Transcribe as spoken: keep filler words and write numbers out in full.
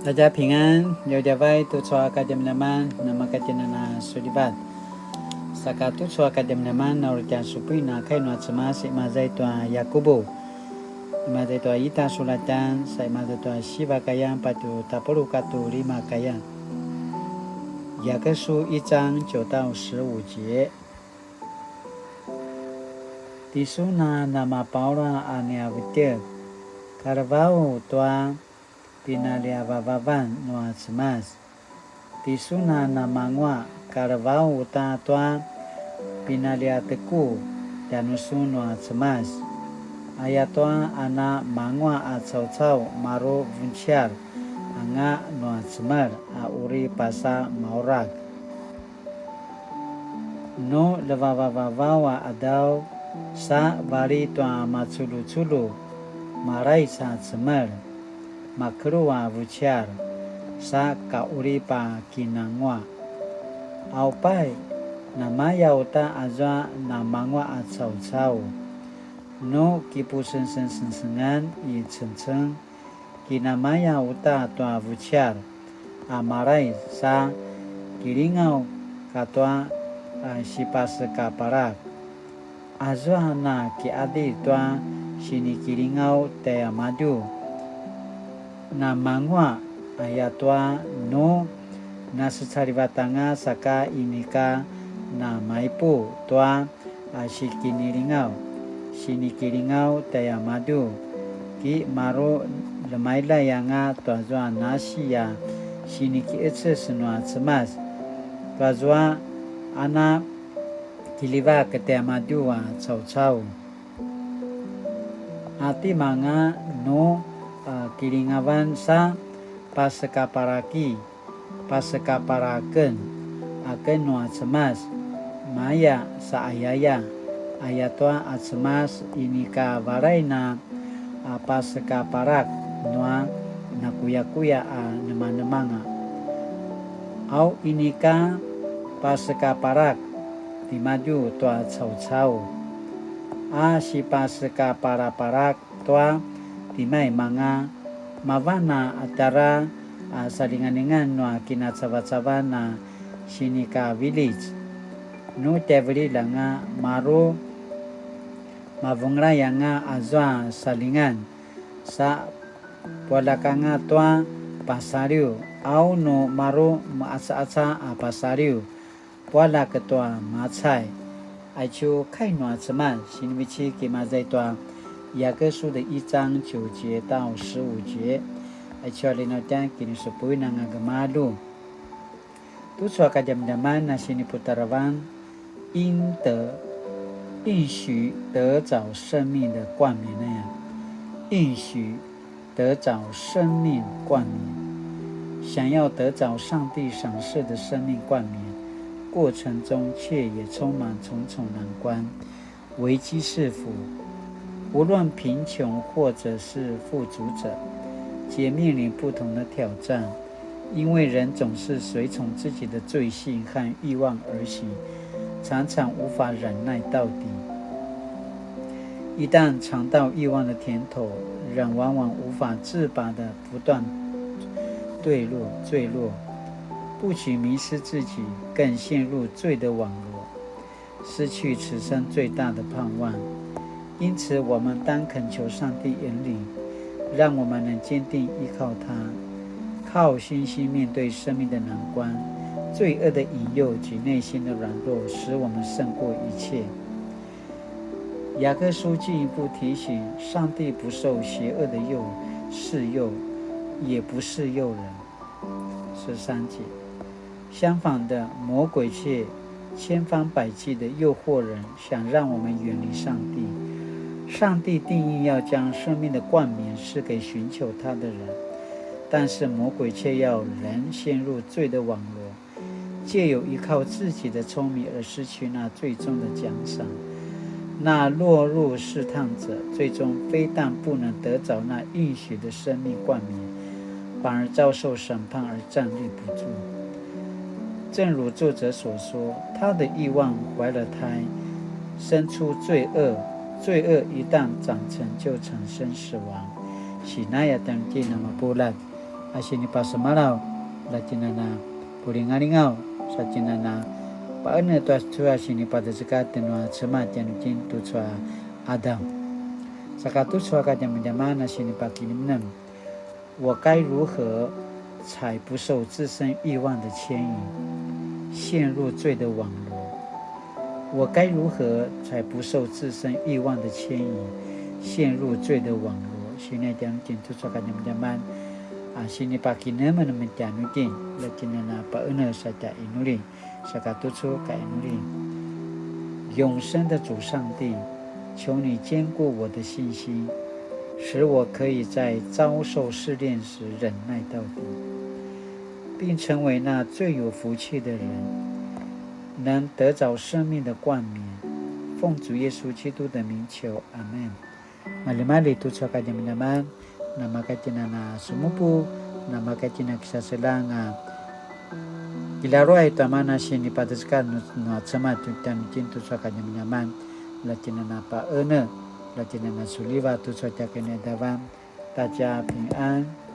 大家平安, djavadjavay tucu a kadjamadjaman, namakatjinana sulivat. Saka tucu a kadjamadjaman, na uri tja supuin a kai nua Cemas, imaza i tua Yakubu, imaza i tua ita sulatjan, sa imaza i tua siva kayan, patje tapuluq katua lima kayan. 雅各書一章九到十五節. Tisun a namapaula a nia vetjek, kalevau tua pinaljiavavavan nua Cemas. Tisun a namanguaq, kalevau uta tua pinaljiateku tjanusun nua Cemas. Ayatua a namanguaq a caucau maru vunciar anga nua cemel a uri pasa maurak. Nu ljevavavavaw a qadaw, sa vali tua maculjuculju, malaic a cemel, makelu a vuciar, sa kaqulip a kinanguaq. Aupay, namaya uta azua namanguaq a caucau, nu kipusengsengsengsengan i cengceng, kinamaya uta tua vuciar a malaic sa kilingaw katua a sipasekaparak. Azua na kiqadilj tua sinikilingaw tjaimadju, namanguaq, ayatua nu nasecalivat anga saka inika namaipuq tua a sikinilingaw, sinikilingaw tjaimadju, ki maru ljemailai anga tuazua nasi a sinikiqeces nua Cemas, tuazua a na kiljivak tjaimadju a caucau. A tima anga nu, a, kilingavan sa pasekaparaki, pasekaparaken aken nua Cemas, maya sa ayaya, ayatua a Cemas inika valay na, a, pasekaparak nua nakuyakuya a nemanemanga. Au inika pasekaparak timadju tua caucau, a sipasekaparaparak tua timaimanga, mavan a tjara a salingalingan nua kinacavacavan a sinikavilic. Nu tjaivililj anga maru mavengelay anga azua salingan, sa pualjak anga tua pasaliw, au nu maru meqacaqaca a pasaliw, pualjak tua macay. Aicu kai nua Cemas, sinivecik imaza i tua 雅各書的一章九節到十五節. Aicu a linautjan kinisupuin anga gemalju. Tucu a kadjamadjaman a siniputarevan, 应得，应许得着生命的冠冕那样，应许得着生命冠冕。想要得着上帝赏赐的生命冠冕，过程中却也充满重重难关、危机四伏。无论贫穷或者是富足者，皆面临不同的挑战，因为人总是随从自己的罪性和欲望而行，常常无法忍耐到底。一旦尝到欲望的甜头，人往往无法自拔地不断坠落、坠落，不仅迷失自己，更陷入罪的网罗，失去此生最大的盼望。因此，我们当恳求上帝引领，让我们能坚定依靠他，靠信心面对生命的难关、罪恶的引诱及内心的软弱，使我们胜过一切。 雅各书进一步提醒，上帝不受邪恶的诱，试诱，也不试诱人。十三节，相反的，魔鬼却千方百计地诱惑人，想让我们远离上帝。上帝定义要将生命的冠冕赐给寻求他的人，但是魔鬼却要人陷入罪的网罗， 借由依靠自己的聪明而失去那最终的奖赏。那落入试探者，最终非但不能得着那应许的生命冠冕，反而遭受审判而站立不住。正如作者所说，他的欲望怀了胎，生出罪恶，罪恶一旦长成，就产生死亡。Sinaya tangki nama pulat. a sinipasemalaw, la tjinana pulingalingaw, sa tjinana paene tua tua sinipadecekate nua Cemas tjanuitjen tucu a qadaw. Saka tucu a kadjamadjaman a sinipakinemnem, 我該如何才不受自身慾望的牽引，陷入罪的網羅？我該如何才不受自身慾望的牽引，陷入罪的網羅？Sini tjanuitjen tucu a kadjamadjaman a sinipakinemnem tjanuitjen, la tjinana paene sa tja inuli. Saka tucu ka inuli. 永生的主上帝，求你堅固我的信心，使我可以在遭受试炼时忍耐到底，并成为那最有福气的人，能得着生命的冠冕。奉主耶稣基督的名求，阿们。Maljimalji tucu a kadjamadjaman, namaka tjinana semupu, namaka tjina kisaselang a kilaruay tua mana sinipadecekad nua Cemas tjanuitjen tucu a kadjamadjaman, la tjinana paene, la tjinana suliva tucu a tja kinaqadavan, ta tja pingan.